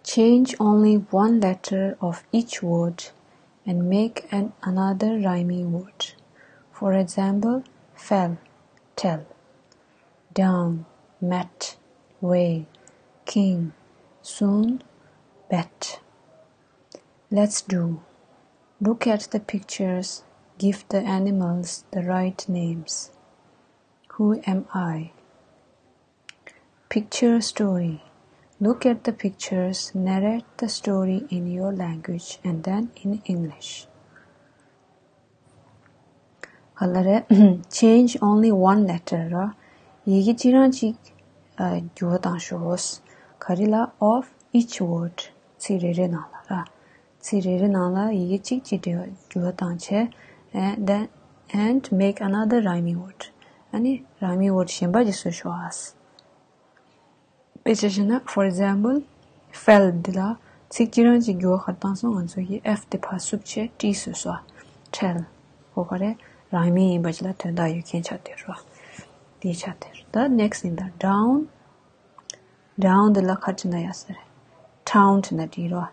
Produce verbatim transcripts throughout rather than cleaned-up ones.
Change only one letter of each word and make an another rhyming word. For example, fell, tell, down, met, way, king, soon, bet. Let's do. Look at the pictures. Give the animals the right names. Who am I? Picture story. Look at the pictures, narrate the story in your language and then in English. ག་ལ་རེད། Change only one letter ར། ཡི་གེ་གཅིག་རང་གཅིག་ཨ་འགྱུར་བ་བཏང་ཤོག་ག་རེ་ལ། of each word. ཚིག་རེ་རེ་ནང་ལ་ར། ཚིག་རེ་རེ་ནང་ལ་ཡི་གེ་གཅིག་གཅིག་འབྲེལ་བ་འགྱུར་བ་བཏང་བྱས། and then, and make another rhyming word. ཨ་ནི་rhyming word གཞན་པ་ཅིག་བཟོས་ཤོག་ཨ། དཔེ་ཆ་བཞག་ན། for example, fell འདི་ལ་ཚིག་གཅིག་རང་གཅིག་འགྱུར་བ་ག་རེ་བཏང་སོང་། ང་ཚོ་གིས་F དེ་ཕར་བསུབས་བྱས་T བཟོས་སོང་། tell ཧོ་ག་རེ། rhyming ཡིན་པ་ཅིག་ལ་དོན་དག་ཡོད་མཁན་ཆགས་བསྡད་རོ། དེ་ཆགས་བསྡད་རོ། ད་next ཡིན་ད། down. down འདི་ལ་ག་རེ་བྲིས་ན་ཡག་ས་རེད། town བྲིས་ན་འགྲིག་རོ།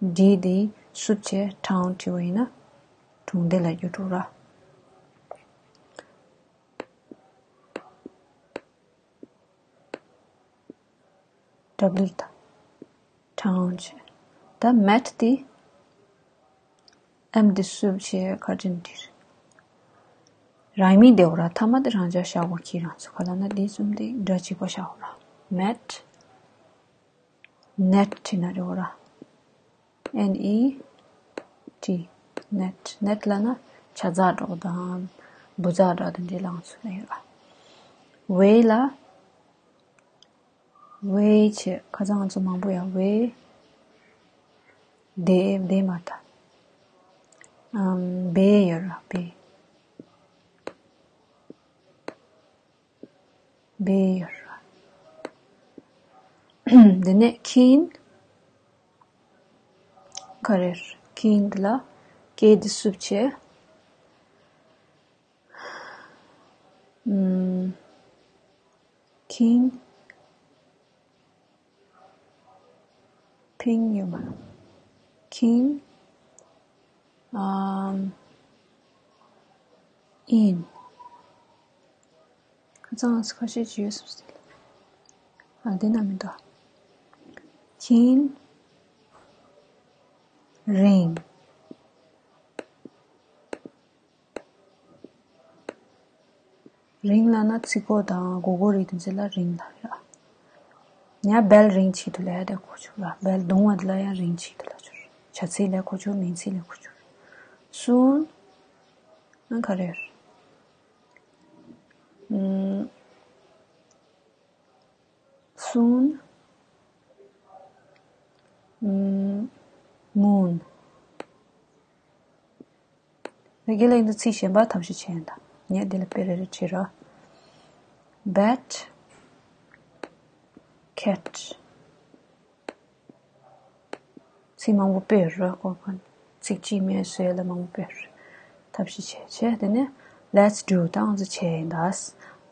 D དེ་བསུབས་བྱས་town བྲིས་པ་ཡིན་ན་གྲོང་སྡེ་ལ་འགྱུར་འགྲོ་ར། W ད་town བྱས། ད་met དེ་M དེ་བསུབས་བྱས་ག་རེ་འདིར། rhyming དེ་འོ་ར། ཐ་མ་དེ་རང་འཇགས་བཞག་གོ་ཁྱེད་རང་ཚོ། ག་ལ་ན་དེ་གསུམ་དེ་འདྲ་གཅིག་པ་བཞག་འོ་ར། met, net བྲིས་ན་རེད་འོ་ར། N E T, net. net ལབ་ན་བྱ་ཛག་འདྲ་བོ་དང་འབུ་ཛག་འདྲ་དང་འདྲ་ལངས་ཚུལ་ལ་ཡོད་ར། way ལ། way བྱས། ཁ་སང་ང་ཚོ་མང་པོ་ཡང་way དེ་དེ་མ་ད། ཨམ། བེ་ཡོད་ར། བེ། བེ་ཡོད་ར། དེ་ནས་ཁིན། ག་རེ། ཁིན་དེ་ལ་ཀེ་དེ་བསུབས་བྱས། ཨམ། ཁིན། ཕིང་ཡོད་མ་རེད། ཁིང་། ཨམ། ཨིན། ཁ་སང་ཁ་ཤས་ཅིག་ཡོད་སུབ་སི། ཨ་འདི་ན་མི་འདུག་ཁིན། རིང་། རིང་ལབ་ན་ཚིག་གོ་དང་གོ་གོ་རིགས་དེ་ཚོ་ལ་རིང་ལབ་ར། ཉ་བེལ་རིང་ཆེད་དུ་ལས་དེ་གོ་ཆོག་ར། བེལ་གདུང་བ་དེ་ལ་ཡང་རིང་ཆེད་དུ་ལ་ཆོག་བྱ་ཚིག་ལས་གོ་ཆོག་མིང་ཚིག་ལས་གོ་ཆོག་སུན། ཨ་ག་རེ་རེད། ཨུམ། སུན། ཨུམ། མུན། དེ་ག་ལ་ཡིན་དུ་ཚིག་གཞན་པ་ཐབས་ཤེས་བྱས་ཡིན་ད། ངས་འདི་ལ་དཔེ་རེ་རེ་བྲིས་རོགས། bat, cat. ཚིག་མང་པོ་དཔེ་རོགས་གོ་ག་ཚིག་གཅིག་མེད་བཟོས་ལ་མང་པོ་དཔེ་རོགས། ཐབས་ཤེས་བྱས་བྱས་དེ་ནས་let's do ད་ང་ཚོ་བྱས་ཡིན་ད།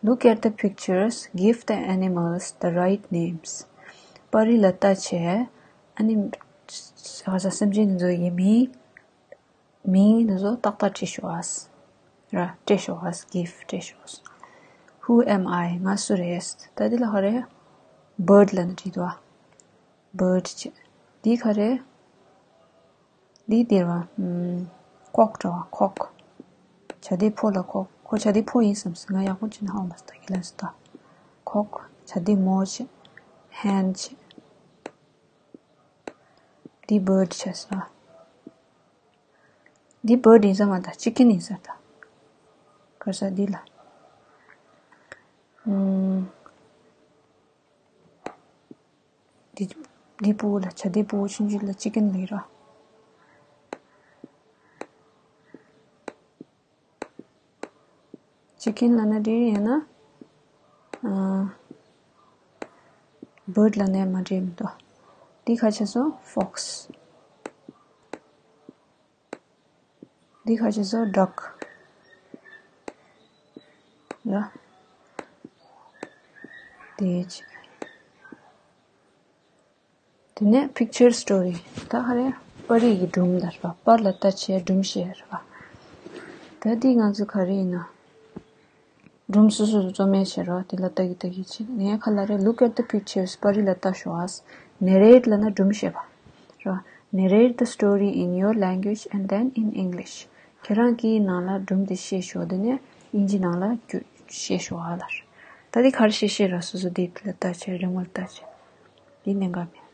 Look at the pictures, give the animals the right names. པར་རིས་ལ་ལྟ་བྱས། ཨ་ནི་ཧ་ས་སེམས་ཅན་འདི་ཚོ་ཡི་མིང་མིང་འདི་ཚོ་ཏག་ཏག་བྲིས་ཤོག་ཨ། ར་སྤྲད་ཤོག་ཨ། give སྤྲད་ཤོག Who am I? ང་སུ་རེད། ད་འདི་ལ་ག་རེ། bird ལབ་ནས་བྲིས་འདུག་ཨ། bird བྱས། འདི་ག་རེ། འདི་འདིར་བ། ཀོག་འདྲ་བ་ཀོག་བྱ་དེ་ཕོ་ལ་ཀོག་ཁོ་བྱ་དེ་ཕོ་ཡིན་བསམ་སོང་། ང་ཡག་པོ་བྱས་ན་ཧ་གོ་མ་སོང་ད་གི་ལན་སོང་ད། ཀོག་བྱ་དེ་མོ་བྱས། hen བྱས། འདི་bird བྱས་སོང་ཨ། འདི་bird ཡིན་ས་མ་ད། chicken ཡིན་ས་ད། ག་ས་འདི་ལ། ཨུམ། འདི་འདི་ཕྲུ་གུ་ལ་བྱ་དེ་ཕྲུ་གུ་ཆུང་ཆུང་ལ་chicken ལབ་ར། chicken ལབ་ན་འགྲིག་ཡིན་ན། ཨ། bird ལབ་ནས་མ་འགྲིག་མི་འདུག་འདི་ག་བྱས་སོང་fox། འདི་ག་བྱས་སོང་duck། ལ། དེ་བྱས། དེ་ནས་picture story། ད་ག་རེ། པར་རིས་ཀྱི་སྒྲུང་ལ་རེད་པ། པར་ལ་ལྟ་བྱས་སྒྲུང་བཤད་རེད་པ། ད་འདི་ང་ཚོ་ག་རེ་ཡིན་ན། སྒྲུང་སོ་སོ་རྩོམ་ཡས་བྱེད་རོགས། དེ་ལ་ལྟ་གི་ལྟ་གི་བྱེད། ངས་ཁ་ལ་རེ། Look at the pictures. པར་རིས་ལ་ལྟ་ཤོག་ཨ། Narrate ལབ་ན་སྒྲུང་བཤད་པ་རེད་པ། Narrate the story in your language and then in English. ཁྱེད་རང་གི་ནང་ལ་སྒྲུང་དེ་བཤད་ཤོག་དེ་ནས་དབྱིན་ཇི་ནང་ལ་བསྒྱུར་བཤད་ཤོག་ཨ་ལབ། ད་དེ་ག་རེ་བཤད་བཤད་ར། སོ་སོ་དེ་ལ་ལྟ་བྱས། རི་མོ་ལ་ལྟ་བྱས། དེ་གནད་འགག་མེད།